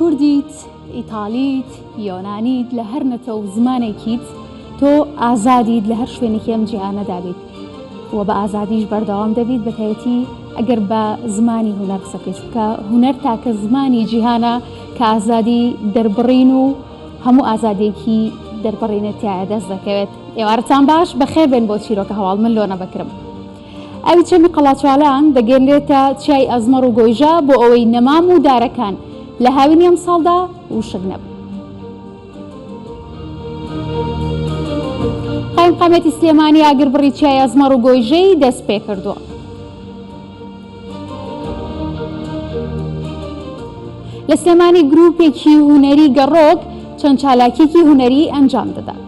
کوردیت، ئیتالیت، یۆنانیت، لە هەر نەتەوە و زمانێکیت، تۆ ئازادیت لە هەر شوێنێکی ئەم جیهانەدا بیت و بە ئازادیش بەردەوام دەبیت بە تایبەتی ئەگەر بە زمانی هونەر قسە بکەیت چونکە هونەر تاکە زمانی جیهانە کە ئازادی دەربڕین و هەموو ئازادیەکی دەربڕینت تیایا دەست دەکەوێت. ئێوارەتان باش بەخێربێن بۆ چیرۆکە هەواڵ من لۆنە بەکرم. ئاوی چەمی قەڵاچوالان دەگەێنرێتە چیای ئەزمەڕ و گۆیژە بۆ ئەوەی نەمام و دارەکان لە هاوینی ئەمساڵدا وشک نەبن. قایمقامیەتی سلێمانی ئاگربڕی چیای ئەزمەڕ و گۆیژەی دەست پێکردووە. لە سلێمانی گروپێکی هونەری گەڕۆک چەند چالاکیەکی هونەری ئەنجام دەدات.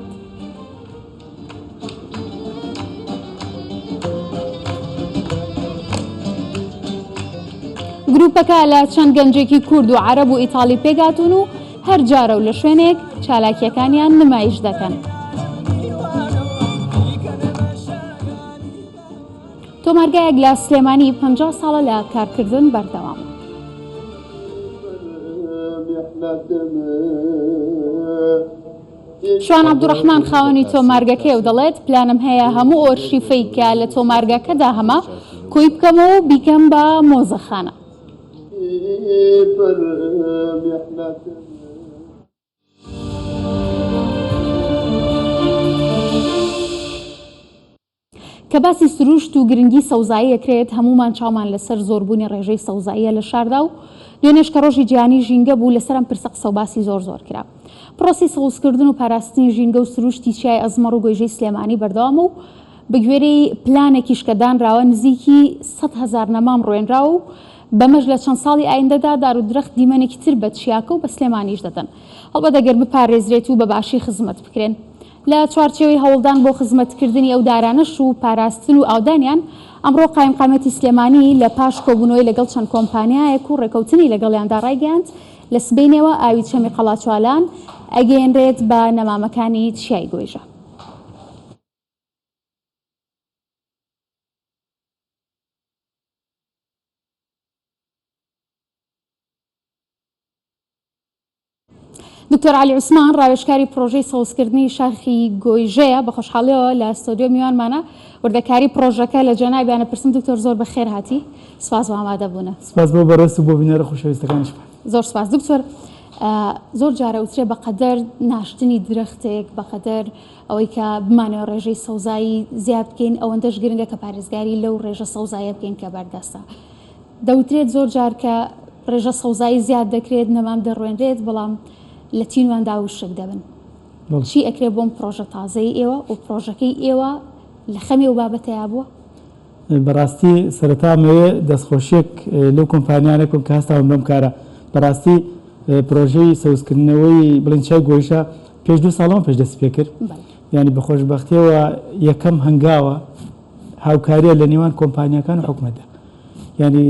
گروپەکە لە چەند گەنجێکی کورد و عەرەب و ئیتاڵی پێکهاتوون و هەر جارە و لە شوێنێک چالاکیەکانیان نمایش دەکەن. تۆمارگایەک لە سلێمانی 50 ساڵە لە کارکردن بەردەوامە. شوان عەبدولڕەحمان خاوەنی تۆمارگەکەیە و دەڵێت، پلانم هەیە هەموو ئۆرشیفەی کە لە تۆمارگەکەدا هەمە کۆی بکەمەوە و بیکەم بە مۆزەخانە. کە باسی سروشت و گرنگی سەوزایی ئەکرێت هەموومان چاومان لەسەر زۆربوونی ڕێژەی سەوزاییە لە شاردا و دوێنێش کە ڕۆژی جیهانی ژینگە بوو لەسەر ئەم پرسە قسە و باسی زۆر زۆر کرا. پرۆسەی سەوزکردن و پاراستنی ژینگە و سروشتی چیای ئەزمەڕ و گۆیژەی سلێمانی بەردەوامە و بەگوێرەی پلانێکیش کە دانراوە نزیکی 100,000 نەمام ڕوێنراوە و بەمەش لە چەند ساڵی ئایندەدا دار و درەخت دیمەنێکی تر بە چیاکە و بە سلێمانیش دەدەن هەڵبەت ئەگەر بپارێزرێت و بە باشی خزمەت بکرێن. لە چوارچێوەی هەوڵدان بۆ خزمەتکردنی ئەو دارانەش و پاراستن و ئاودانیان، ئەمڕۆ قایمقامیەتی سلێمانی لە پاش کۆبوونەوەی لەگەڵ چەند کۆمپانیایەک و ڕێکەوتنی لەگەڵیاندا ڕایگەیاند، لە سبەینێوە ئاوی چەمی قەڵاچوالان ئەگەیەنرێت بە نەمامەکانی چیای گۆیژە. دکتۆر عەلی عوسمان ڕاوێژکاری پڕۆژەی سەوزکردنی شاخی گۆیژەیە، بە خۆشحاڵیەوە لە ستۆدیۆ میوانمانە، وردەکاری پڕۆژەکە لە جەنابیانە پرسم دکتۆر زۆر بەخێر هاتی سپاس بۆ ئامادەبوونت. سپاس بۆ بەڕێزت و بۆ بینەرە خۆشەویستەکانیشمان. زۆر سپاس دکتۆر. زۆر جارە وترێ بەقەدەر ناشتنی درەختێک بەقەدەر ئەوەی کە بمانەوێ ڕێژەی سەوزایی زیاد بکەین ئەوەندەش گرنگە کە پارێزگاری لەو ڕێژە سەوزاییە بکەین کە بەردەستە. دەوترێت زۆر جار کە ڕێژە سەوزایی زیاد دەکرێت نەمام دەڕوێنرێت بەڵام لە تینواندا وشک دەبن. چی ئەکرێ بۆم پڕۆژە تازەی ئێوە و پڕۆژەکەی ئێوە لە خەمی ئەو بابەتەیا بووە؟ بەڕاستی سەرەتا ئەمەوێ دەستخۆشیەک لەو کۆمپانیانە بکەم کە هەستاون بەم کارە. بەڕاستی پرۆژەی سەوزکردنەوەی بڵێن چای گۆیژە پێش دوو ساڵەوە پێش دەستی پێکرد. یانی بە خۆشبەختیەوە یەکەم هەنگاوە هاوکاریە لە نێوان کۆمپانیاکان و حکومەتدا. یانی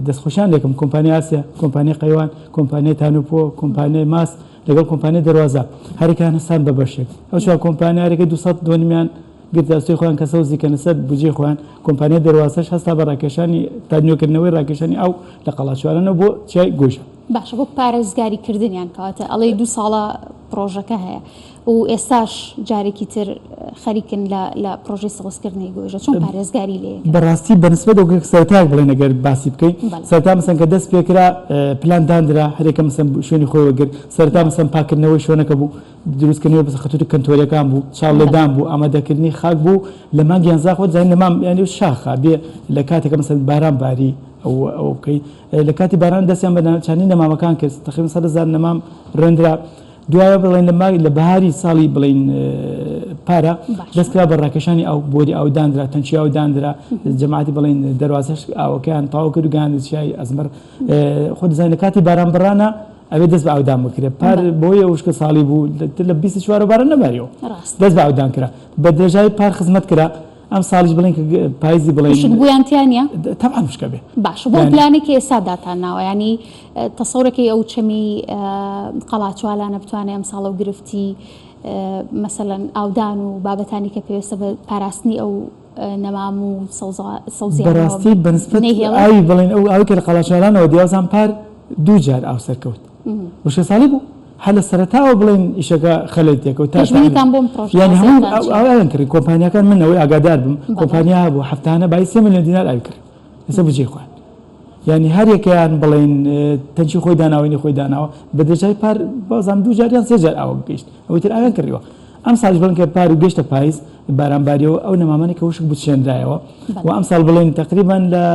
دەستخۆشیان لێکم کۆمپانیای ئاسیا، کۆمپانیای قەیوان، کۆمپانیای تانوپۆ، کۆمپانیای ماس لەگەڵ کۆمپانیای دەروازە هەرێکیان هەستان بە بەشێک. ئەو چوار کۆمپانیا هەرێکە 200 دۆنمیان گرتە ئەستۆی خۆیان کە سەوزی کەنە سەر بودجەی خۆیان. کۆمپانیای دەروازەش هەستا بە ڕاکێشانی تا نوێکردنەوەی ڕاکێشانی ئاو لە قەڵاچوالانەوە بۆ چیای گۆیژە. باشە بۆ پارێزگاری کردنیان کەواتە ئەڵێی دوو ساڵە پڕۆژەکە هەیە و ئێستاش جارێکی تر خەریکن لە لە پڕۆژەی سەوزکردنی گۆیژە چۆن پارێزگاری لێ ئەکەن؟ بەڕاستی بە نسبەت ئەو سەرەتایەک بڵێن ئەگەر باسی بکەین سەرەتا مەسەن کە دەست پێکرا پلان داندرا هەرێکە مەسەن شوێنی خۆی وەرگرت سەرەتا مەسەن پاکردنەوەی شوێنەکە بوو دروستکردنەوەی بەس خەتووتی کەنتۆریەکان بوو چاڵ لێدان بوو ئامادەکردنی خاک بوو لە مانگ یانزا خۆت زانی نەمام یانی شاخە بێ لە کاتێکە مەسەن باران باری ئەو ئەو بکەی لە کاتی باران دەستیان بە چاندنی نەمامەکان کرد تقریبا 100,000 نەمام ڕێندرا دوایە بڵێن لە ماگ لە بەهاری ساڵی بڵێن پارە دەست کرا بە ڕاکێشانی ئاو بۆری ئاو دانرا تەنکی ئاو دانرا جەماعەتی بڵێن دەروازەش ئاوەکەیان تەواو کرد و گەیاندە چیای ئەزمەر خۆ دەزانین لە کاتی باران بڕانە ئەوێ دەست بە ئاودان بکرێت پار بۆیە وشکە ساڵی بوو لە 24 باران نەباریەوە دەست بە ئاودان کرا بە درێژایی پار خزمەت کرا ئەم ساڵیش بڵێن کە پایزی بڵێن وشک بوویان تیا نییە؟ تەبعەن وشکە بێ. باشە بۆ پلانێک کە ئێستا داتان ناوە یانی تەسەورەکەی ئەو چەمی قەڵاچوالانە بتوانێ ئەم ساڵە و گرفتی مەسەلەن ئاودان و بابەتانی کە پێویستە بە پاراستنی ئەو نەمام و سەوزیانەوە بەڕاستی بەنسبەت ئاوی بڵێن ئەو ئاوی کە لە قەڵاچوالانەوە دیازان پار دوو جار ئاو سەرکەوت. وشکەساڵی بوو هەر لە سەرەتاوە بڵێن ئیشەکە خەلەل تێکەوت تا پێشبینیتان بۆ ئەم پڕۆژە یانی هەموو تازەیەتان چییە؟ ئاویان کڕی کۆمپانیاکان من ئەوەی ئاگادار بم کۆمپانیا هەبوو هەفتانە بایی سێ ملیۆن دینار ئاوی کڕی لەسەر بودجەی خۆیان یانی هەر یەکەیان بڵێن تەنکی خۆی داناوە ینی خۆی داناوە بە درێژای پار بازام دوو جار یان سێ جار ئاوە گەیشت ئەوەی تر ئاویان کڕیوە ئەم ساڵیش بڵێن کە پار گەشتە پایز باران باریەوە ئەو نەمامانەی کە وشک بوو چێنرایەوە و ئەم ساڵ بڵێن تقریبا لە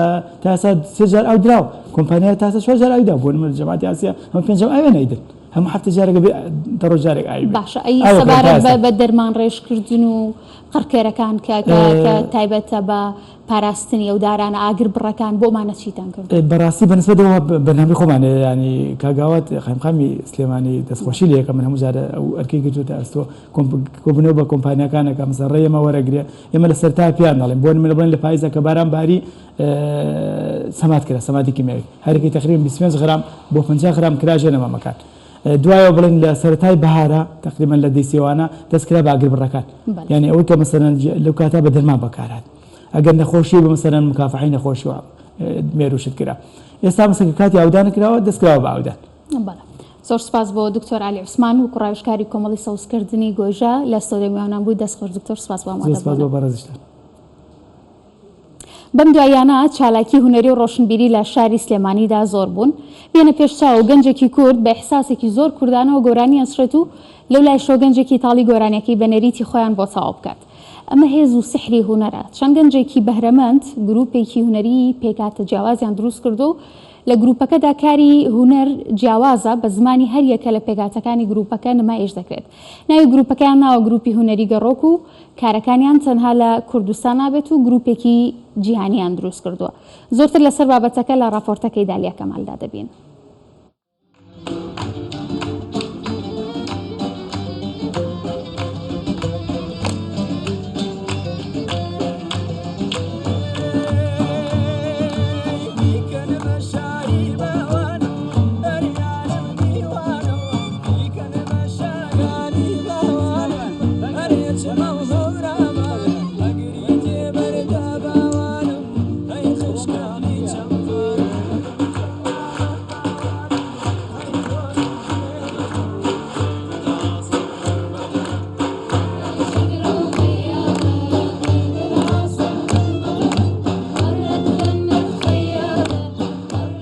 تاسا سێ جار ئاو دراوە کۆمپانیا تاسا چوار جار ئاوی دا بۆ نمونە جەماعەتی ئاسیا هەموو پێنجەم ئاویان ئەیدن هەموو هەفتە جارێک بێ دە ڕۆژ جارێک ئاوی بێ باشە ئەی ئاوە کڕن تا سەبارەت بە ئێستا. بە دەرمان ڕێژکردن و قڕکەرەکان کە کە کە تایبەتە بە پاراستنی ئەو دارانە ئاگر بڕەکان بۆ ئەمانە چیتان کردووە؟ بەڕاستی بە نسبەت ئەوە بەرنامەی خۆمان هەیە یانی کاک ئاوات قایمقامی سلێمانی دەستخۆشی لێ ئەکەم من هەموو جارە ئەو ئەرکەی گرتووەتە ئەستۆ کۆبوونەوە بە کۆمپانیاکان ئەکا مەسەلەن ڕێی ئێمە وەرەگرێ ئێمە لە سەرتا پێیان دەڵێین بۆ نمونە بڵێن لە پایزا کە باران باری سەماد کرا سەمادی کیمیاوی هەرێکی تقریبا 25 غرام بۆ 50 غرام کرا ژێر نەمامەکان دوایەوە بڵێن لە سەرەتای بەهارە تقریبا لە دەیسێوانە دەست کرا بە ئاگربڕەکان یعنی ئەوەی کە مەسەلەن لەو کاتا بە دەرمان بەکارهات ئەگەر نەخۆشی بە مەسەلەن مکافحەی نەخۆشی و مێروشت کرا ئێستا مەسەلەن کاتی ئاودان کراوە دەست کراوە بە ئاودان. بەڵێ زۆر سوپاس بۆ دکتۆر عەلی عوسمان وەکو ڕاوێژکاری کۆمەڵی سەوزکردنی گۆیژە لە ستۆدیۆ میوانان بووی دەست خۆش دکتۆر سوپاس بۆ زۆر سوپاس بۆ ئامادەبوونت. بەڕێزیشتان. بەم دواییانە چالاکی هونەری و ڕۆشنبیری لە شاری سلێمانیدا زۆر بوون. بێنە پێش چاو گەنجێکی کورد بە ئیحساسێکی زۆر کوردانەوە گۆرانی ئەچڕێت و لەو لایشەوە گەنجێکی ئیتاڵی گۆرانیەکەی بە نەریتی خۆیان بۆ تەواو بکات. ئەمە هێز و سیحری هونەرە. چەند گەنجێکی بەهرەمەند گروپێکی هونەریی پێکهاتە جیاوازیان دروست کردووە و لە گروپەکەدا کاری هونەر جیاوازە، بە زمانی هەر یەکە لە پێکهاتەکانی گروپەکە نمایش دەکرێت. ناوی گروپەکەیان ناوە گروپی هونەری گەڕۆک و کارەکانیان تەنها لە کوردستان نابێت و گروپێکی جیهانیان دروست کردووە. زۆرتر لەسەر بابەتەکە لە ڕاپۆرتەکەی دالیا کەمالدا دەبین.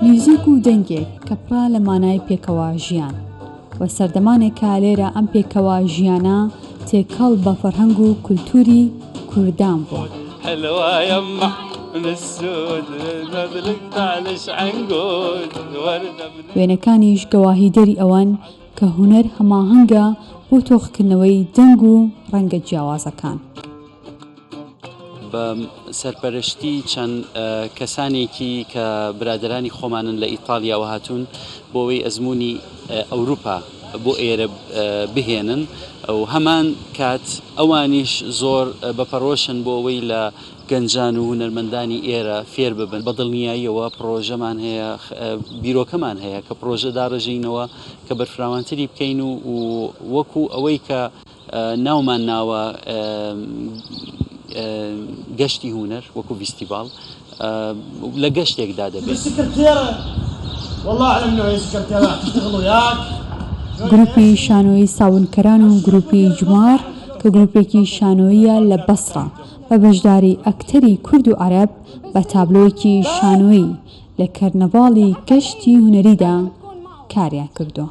میوزیک و دەنگێک کە پڕە لە مانای پێکەوە ژیان و سەردەمانێکە لێرە ئەم پێکەوە ژیانە تێکەڵ بە فەرهەنگ و کولتووری کوردان بووە. وێنەکانیش گەواهیدەری ئەوەن کە هونەر هەماهەنگە بۆ تۆخکردنەوەی دەنگ و ڕەنگە جیاوازەکان. بە سەرپەرشتی چەند کەسانێکی کە برادەرانی خۆمانن لە ئیتاڵیاوە هاتوون بۆ ئەوەی ئەزموونی ئەوروپا بۆ ئێرە بهێنن و هەمان کات ئەوانیش زۆر بە پەرۆشن بۆ ئەوەی لە گەنجان و هونەرمەندانی ئێرە فێر ببن. بە دڵنیاییەوە پڕۆژەمان هەیە، بیرۆکەمان هەیە کە پڕۆژە داڕێژینەوە کە بەرفراوانتری بکەین و وەکو ئەوەی کە ناومان ناوە گەشتی هونەر وەکو ڤیستیڤاڵ لە گەشتێکدا دەبێت. گروپی شانۆیی ساونکەران و گروپی جمار کە گروپێکی شانۆییە لە بەسڕە بە بەشداری ئەکتەری کورد و عەرەب بە تابلۆیەکی شانۆیی لە کەرنەڤاڵی گەشتی هونەریدا کاریان کردووە.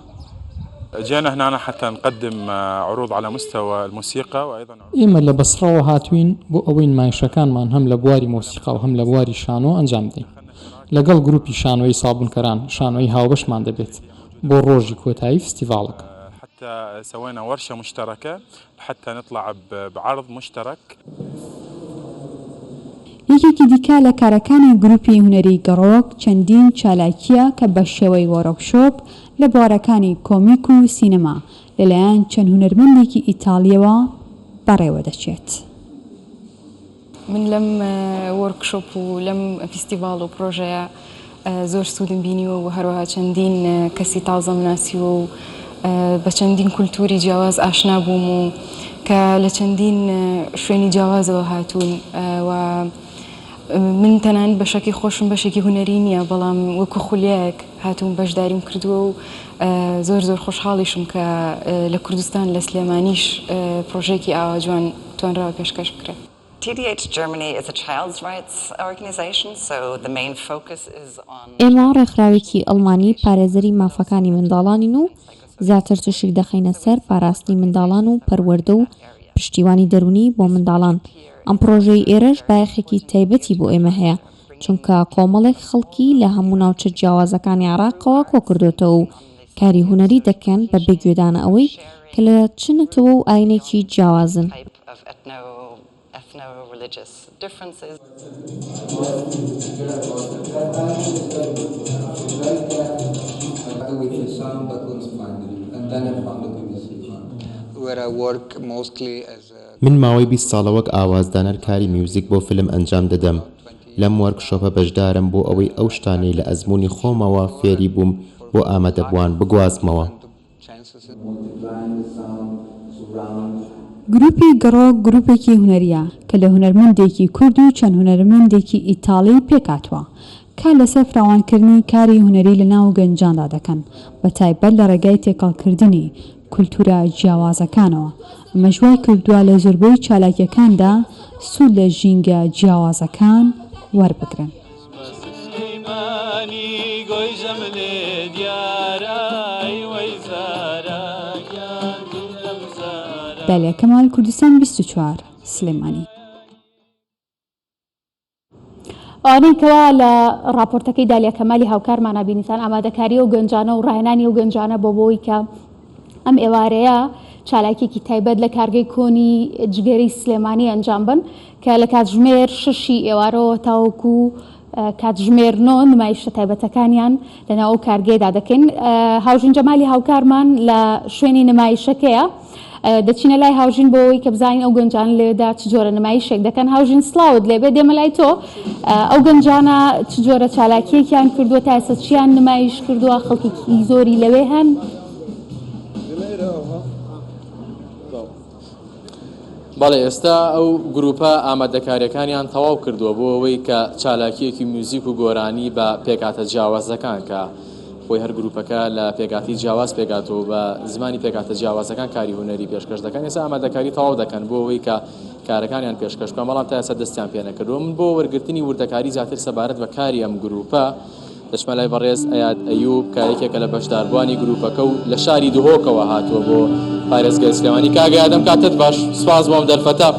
جينا هنا حتى نقدم عروض على مستوى الموسيقى وأيضا. ئێمە لە بەسڕەوە هاتووین بۆ ئەوەی نمایشەکانمان هەم لە بواری مۆسیقا و هەم لە بواری شانۆ ئەنجام بدەین. لەگەڵ گروپی شانۆیی سابونکەران شانۆیی هاوبەشمان دەبێت بۆ ڕۆژی کۆتایی فستیڤاڵەکە. حتى سوينا ورشة مشتركة لحتى نطلع بعرض مشترك. یەکێکی دیکە لە کارەکانی گروپی هونەری گەڕۆک چەندین چالاکییە کە بە شێوەی وۆرکشۆپ لە بوارەکانی کۆمیک و سینەما لەلایەن چەند هونەرمەندێکی ئیتاڵییەوە بەڕێوەدەچێت. من لەم وۆرکشۆپ و لەم فیستیڤاڵ و پرۆژەیە زۆر سوودم بینیوە و هەروەها چەندین کەسی تازەم ناسیوە و بە چەندین کولتووری جیاواز ئاشنا بووم و کە لە چەندین شوێنی جیاوازەوە هاتوون و. من تەنانەت بەشەکەی خۆشم بەشێکی هونەری نییە بەڵام وەکو خولیایەک هاتووم بەشداریم کردووە و زۆر زۆر خۆشحاڵیشم کە لە کوردستان لە سلێمانیش پڕۆژەیەکی ئاوا جوان توانراوە پێشکەش بکرێت. TDH Germany is a child's rights organization, so the main focus is on. ئێمە ڕێکخراوێکی ئەڵمانی پارێزەری مافەکانی منداڵانین و زیاتر تیشک دەخەینە سەر پاراستنی منداڵان و پەروەردە و پشتیوانی دەروونی بۆ منداڵان. ئەم پڕۆژەی ئێرەش بایەخێکی تایبەتی بۆ ئێمە هەیە، چونکە کۆمەڵێک خەڵکی لە هەموو ناوچە جیاوازەکانی عێراقەوە کۆکردۆتەوە و کاری هونەری دەکەن بە بێ گوێدانە ئەوەی کە لە چ نەتەوە و ئاینێکی جیاوازن. من ماوەی 20 ساڵە وەک ئاوازدانەر کاری میوزیک بۆ فیلم ئەنجام دەدەم، لەم وۆرکشۆپە بەشدارم بۆ ئەوەی ئەو شتانەی لە ئەزموونی خۆمەوە فێری بووم بۆ ئامادەبووان بگوازمەوە. گروپی گەڕۆک گروپێکی هونەرییە کە لە هونەرمەندێکی کورد و چەند هونەرمەندێکی ئیتاڵی پێکهاتووە، کار لەسەر فراوانکردنی کاری هونەری لەناو گەنجاندا دەکەن، بەتایبەت لە ڕێگای تێکەڵکردنی کولتوورە جیاوازەکانەوە، ئەمەش وای کردووە لە زۆربەی چالاکییەکاندا سوود لە ژینگە جیاوازەکان وەربگرن. دالیا کەمال، کوردستان 24، سلێمانی. ئەوانەی کەوا لە ڕاپۆرتەکەی دالیا کەمالی هاوکارمانا بینیتان ئامادەکاری ئەو گەنجانە و ڕاهێنانی ئەو گەنجانە بۆ بۆی کە ئەم ئێوارەیە چالاکیەکی تایبەت لە کارگەی کۆنی جگەرەی سلێمانی ئەنجام بن کە لە کاتژمێر شەشی ئێوارەوە تاوەکو کاتژمێر نۆ نمایشە تایبەتەکانیان لەناو ئەو کارگەیەدا دەکەین. هاوژین جەمالی هاوکارمان لە شوێنی نمایشەکەیە. دەچینە لای هاوژین بۆ ئەوەی کە بزانین ئەو گەنجانە لەوێدا چ جۆرە نمایشێک دەکەن. هاوژین سڵاوت لێبێ، دێمە لای تۆ. ئەو گەنجانە چ جۆرە چالاکییەکیان کردووە، تا ئێستا چیان نمایش کردووە، خەڵکێکی زۆری لەوێ هەن؟ بەڵێ ئێستا ئەو گروپە ئامادەکاریەکانیان تەواو کردووە بۆ ئەوەی کە چالاکیەکی میوزیک و گۆرانی بە پێکهاتە جیاوازەکان کە خۆی هەر گروپەکە لە پێکهاتی جیاواز پێکهاتووە بە زمانی پێکهاتە جیاوازەکان کاری هونەری پێشکەش دەکەن ئێستا ئامادەکاری تەواو دەکەن بۆ ئەوەی کە کارەکانیان پێشکەش بکەن بەڵام تا ئێستا دەستیان پێ نەکردووە من بۆ وەرگرتنی وردەکاری زیاتر سەبارەت بە کاری ئەم گروپە دەچمە لای بەڕێز ئەیاد ئەیوب کە یەکێکە لە بەشداربووانی گروپەکە و لە شاری دهۆکەوە هاتووە بۆ پارێزگای سلێمانی. کاک ئەیاد ئەم کاتەت باش، سوپاس بۆ ئەم دەرفەتە.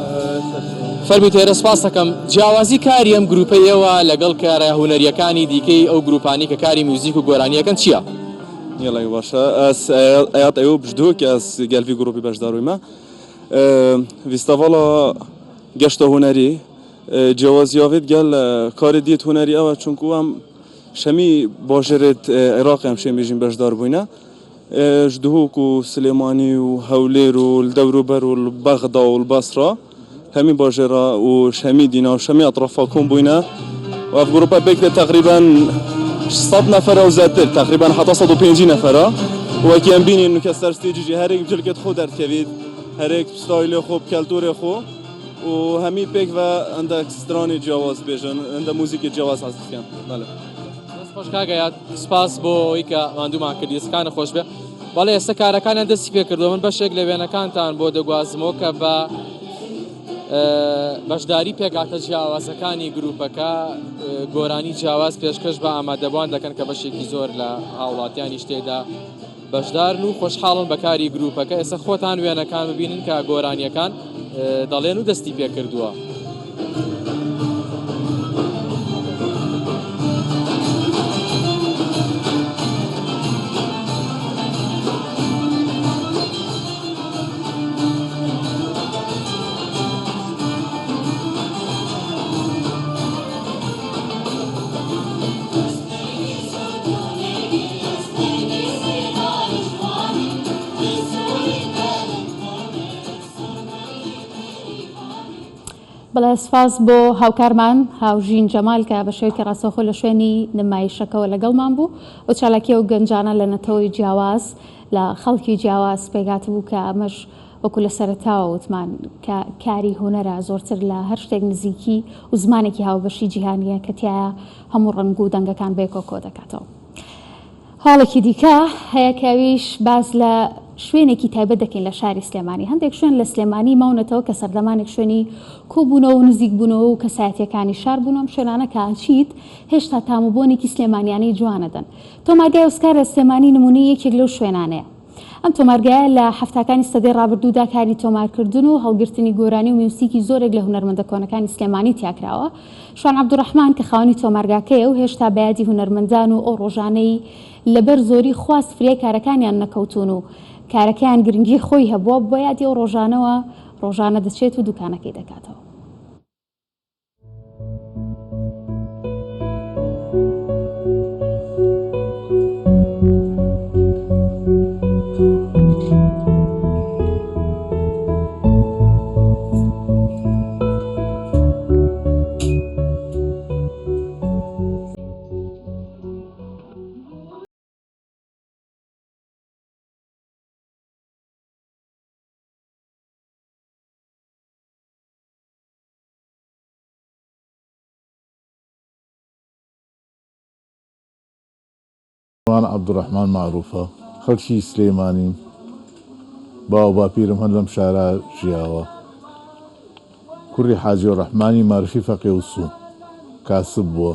فەرمی تێرە سوپاس دەکەم. جیاوازی کاری ئەم گروپەی ئێوە لەگەڵ کارە هونەرییەکانی دیکەی ئەو گروپانەی کە کاری میوزیک و گۆرانی ئەکەن چییە؟ یەڵێ باشە ئەس ئەیاد ئەیوب ژ دهۆک ئەس گەل ڤی گروپی بەشدارویمە ڤیستاڤاڵا گەشتە هونەری جیاوازیاڤێت گەل کارێ دیت هونەری ئەوە چونکو ئەم شەمی باژێرێت عێراق ئەم شێن بێژین بەشدار بووینە ژ دهۆک و سلێمانی و هەولێر و دەوروبەر و بەغدا و بەسرا هەمی باژێرا و شەمی دینا و شەمی ئەطرافا کۆم بووینە و ئەف گروپە پێک دێت تقریبا 100 نەفەرە و زیاتر تقریبا حتا 150 نەفەرە وەکی ئەم بینین کە سەر stage ی هەرێک جلکت خۆ دەردکەویت هەرێک ستایلێ خۆ کەلتورێ خۆ و هەمی پێکڤە ئەندەک سترانی جیاواز بێژن ئەندە موزیکی جیاواز حەز بکەن بەڵێ. دەست خۆش کاک ئەیاد سپاس بۆ ئەوەی کە ماندوومان کردی دەستەکانت خۆش بێ بەڵێ ئێستا کارەکانیان دەستی پێ کردووە من بەشێک لە وێنەکانتان بۆ دەگوازمەوە کە بە بەشداری پێکهاتە جیاوازەکانی گروپەکە گۆرانی جیاواز پێشکەش بە ئامادەبوان دەکەن کە بەشێکی زۆر لە هاوڵاتیانیش تێدا بەشدارن و خۆشحاڵن بە کاری گروپەکە، ئێستا خۆتان وێنەکان ببینن کە گۆرانییەکان دەڵێن و دەستی پێکردووە. بەڵێ سوپاس بۆ هاوکارمان هاوژین جەمال کە بە شێوەیەکی ڕاستەوخۆ لە شوێنی نمایشەکەوە لەگەڵمان بوو. ئەو چالاکیە و گەنجانە لە نەتەوەی جیاواز لە خەڵکی جیاواز پێکهاتبوو کە ئەمەش. وەکو لە سەرەتاوە وتمان کە کاری هونەرە زۆرتر لە هەر شتێک نزیکی و زمانێکی هاوبەشی جیهانییە کە تیایا هەموو ڕەنگ و دەنگەکان بەیەکەوە کۆدەکاتەوە. هەواڵێکی دیکە هەیە کە ئەویش باس لە شوێنێکی تایبەت دەکەین لە شاری سلێمانی. هەندێک شوێن لە سلێمانی ماونەتەوە کە سەردەمانێک شوێنی کۆبوونەوە و نزیکبوونەوە و کەسایەتییەکانی شار بوون و ئەم شوێنانە کە ئەچیت هێشتا تام و بۆنێکی سلێمانیانەی جوان ئەدەن. تۆمارگای ئۆسکار لە سلێمانی نموونەی یەکێک لەو شوێنانەیە. ئەم تۆمارگایە لە حەفتاکانی سەدەی ڕابردوودا کاری تۆمارکردن و هەڵگرتنی گۆرانی و میوسیکی زۆرێک لە هونەرمەندە کۆنەکانی سلێمانی تیاکراوە. شوان عەبدولڕەحمان کە خاوەنی تۆمارگاکەیە و هێشتا بە یادی هونەرمەندان و ئەو ڕۆژانەی لەبەر زۆری خواست فریای کارەکانیان نەکەوتوون و کارەکەیان گرنگی خۆی هەبووە، بە یادی ئەو ڕۆژانەوە ڕۆژانە دەچێت و دوکانەکەی دەکاتەوە. شوان عەبدولڕەحمان مەعروفە، خەڵکی سلێمانیم، باوباپیرم هەر لەم شارە ژیاوە، کوڕی حاجی ڕەحمانی مارفی فەقێ وسوو، کاسب بووە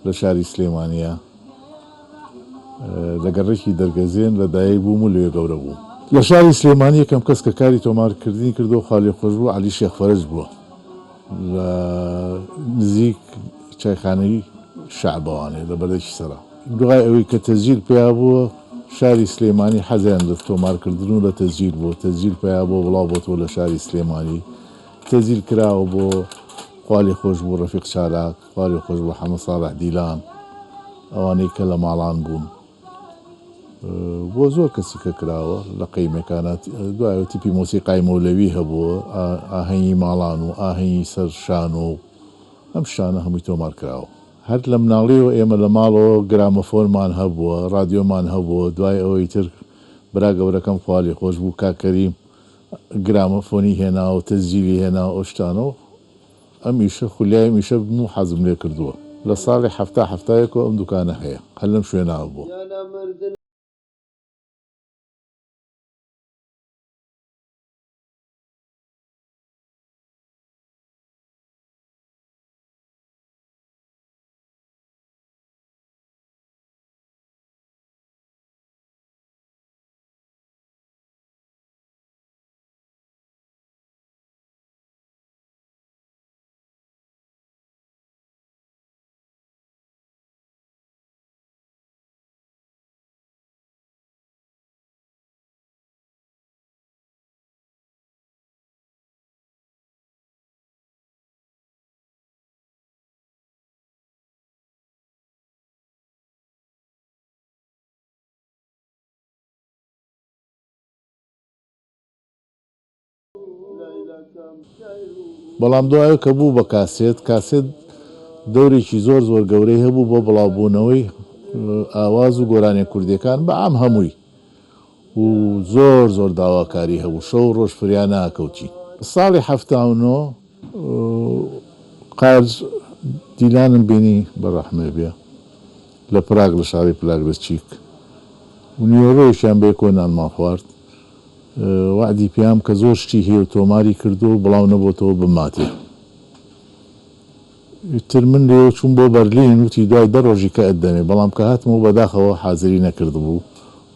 لە شاری سلێمانییە. لە گەڕەکی دەرگەزێن لە دایک بووم و لەوێ گەورە بووم. لە شاری سلێمانی یەکەم کەس کە کاری تۆمارکردنی کردووە خوالێخۆشبوو عەلی شێخ فەرەج بووە لە نزیک چایخانەی شەعبەوانێ لە بەردەکی سەرا. دوای ئەوەی کە تەسجیل پەیا بووە شاری سلێمانی حەزیان لە تۆمارکردن و لە تەسجیل بووە، تەسجیل پەیا بووە بڵاو بۆتەوە لە شاری سلێمانی تەسجیل کراوە بۆ خوالێخۆشبوو ڕەفیق چالاک. خوالێ خۆش بۆ حەمە ساڵح دیلان ئەوانەی کە لە ماڵان بوون بۆ زۆر کەسی کە کراوە لە قەیمەکانە دوایەوە تیپی مۆسیقای مەولەوی هەبووە ئاهەنگی ماڵان و ئاهەنگی سەر شانۆ و ئەم شتانە هەمووی تۆمار کراوە. هەر لە مناڵیەوە ئێمە لە ماڵەوە گرامەفۆنمان هەبووە، ڕادیۆمان هەبووە، دوای ئەوەی تر برا گەورەکەم خوالێ خۆش بوو کاک کەریم گرامەفۆنی هێنا و تەسجیلی هێنا و ئەو شتانە و ئەم ئیشە خولیای ئەم ئیشە بم و حەزم لێ کردووە. لە ساڵی حەفتا حەفتایەکەوە ئەم دوکانە هەیە، هەر لەم شوێنەوە بووە. بەڵام دوایەوە کە بوو بە کاسێت، کاسێت دەورێکی زۆر زۆر گەورەی هەبوو بۆ بڵاوبوونەوەی ئاواز و گۆرانیە کوردیەکان بە عام هەمووی و زۆر زۆر داواکاری هەبوو شەو و ڕۆژ فریا ناکەوتین. ساڵی 79 قاج دیلانم بینی بە ڕەحمێ بێ لە پراگ لە شاری پلاگ لە چیک و نیوەڕۆیەکیان بەیەکەوە نانمان خوارد. وەعدی پیام کە زۆر شتی هەیە و تۆماری کردووە و بڵاو نەبۆتەوە بماتێ. ئیتر من لێوە چووم بۆ بەرلین، وتی دوای دە ڕۆژی کە ئەتدەمێ، بەڵام کە هاتمەوە بەداخەوە حازری نەکردبوو.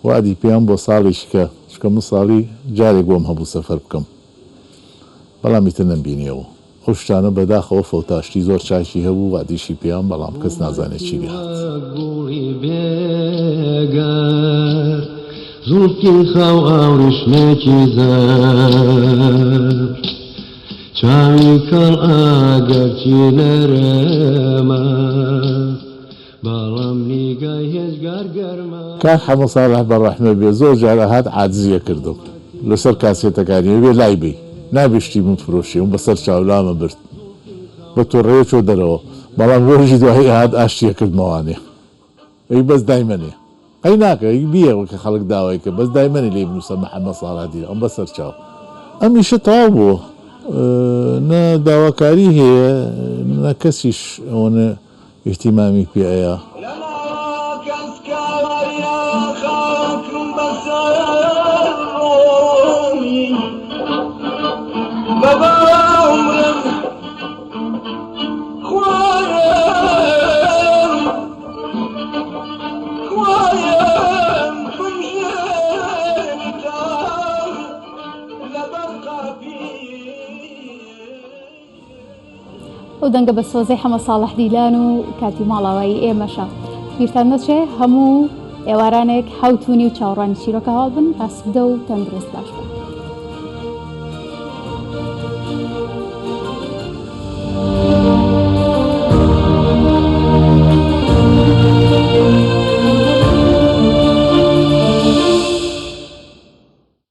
وەعدی پیام بۆ ساڵێکی کە، چونکە من ساڵی جارێک بۆم هەبوو سەفەر بکەم. بەڵام ئیتر نەمبینیەوە. ئەو شتانە بەداخەوە فەوتا شتی زۆر چاکی هەبوو وەعدیشی پێیام بەڵام کەس نازانێ چی لێ هات. کاک حەمە ساڵح بە ڕەحمەت بێ زۆر جار ئەهات عاجزی ئەکردم لەسەر کاسێتەکانی ئەبێ لای بەی نابێ شتی من فرۆشی ئەم بەسەر چاو لامە برد بە توڕەیە چۆ دەرەوە بەڵام ڕۆژی دوایی ئەهات ئاشتی ئەکردمەوانێ ئەی بەس دایمەنێ قەی ناکە ئەی بیەوە کە خەڵک داوای کرد بەس دایمەنێ لێی بنووسە محەمەد ساڵح دیرە ئەم بەسەر چاو. ئەم ئیشە تەواو بووە نە داواکاری هەیە نە کەسیش ئەوەنە ئیهتیمامی پێ ئەیا. ئەو دەنگە بە سۆزەی حەمە ساڵح دیلان و کاتی ماڵاوایی ئێمەشە. بیرتان نەچێ هەموو ئێوارانێک حەوت و نیو چاوەڕوانی چیرۆکە هەواڵ بن ئاسوودە و تەندروست باش بن.